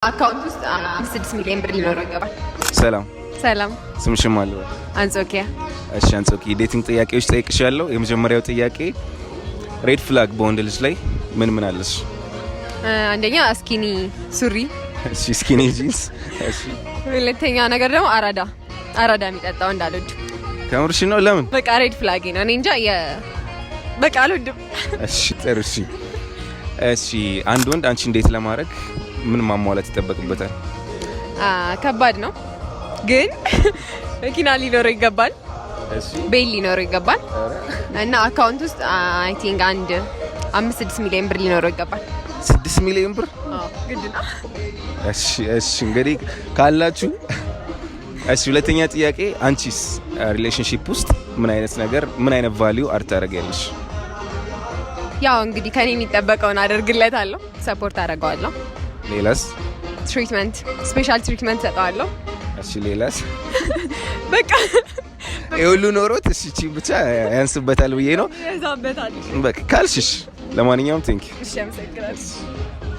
Account ውስጥ 6 ሚሊዮን ብር ሊኖረው ይገባል። ሰላም። ሰላም። ስምሽን ማን ልበል? አንጾኪያ። እሺ አንጾኪ፣ dating ጥያቄዎች ጠይቅሻለሁ። የመጀመሪያው ጥያቄ red flag በወንድ ልጅ ላይ ምን ምን አለሽ? አንደኛ skinny ሱሪ። እሺ፣ skinny jeans። እሺ። ሁለተኛ ነገር ደግሞ አራዳ አራዳ የሚጠጣ ወንድ አልወድም። ከምርሽ ነው? ለምን? በቃ red flag ነው። እኔ እንጃ፣ በቃ አልወድም። እሺ ጥሩ። እሺ እሺ፣ አንድ ወንድ አንቺን date ለማድረግ ምን ማሟላት ይጠበቅበታል? ከባድ ነው ግን መኪና ሊኖረው ይገባል። ቤት ሊኖረው ይገባል እና account ውስጥ I think አንድ 5-6 ሚሊዮን ብር ሊኖረው ይገባል። 6 ሚሊዮን ብር? ግድ ነው። እሺ፣ እንግዲህ ካላችሁ እሺ። ሁለተኛ ጥያቄ፣ አንቺስ relationship ውስጥ ምን አይነት ነገር፣ ምን አይነት value add ታደርጊያለሽ? ያው እንግዲህ ከኔ የሚጠበቀውን አደርግለታለሁ፣ support አደርገዋለሁ። ሌላስ? Treatment፣ special treatment ሰጠዋለሁ። እሺ፣ ሌላስ? በቃ። ይሄ ሁሉ ኖሮት እሺ፣ እቺ ብቻ ያንስበታል ብዬ ነው። ይበዛበታል። በቃ ካልሽሽ። ለማንኛውም thank you። እሺ፣ አመሰግናለሁ።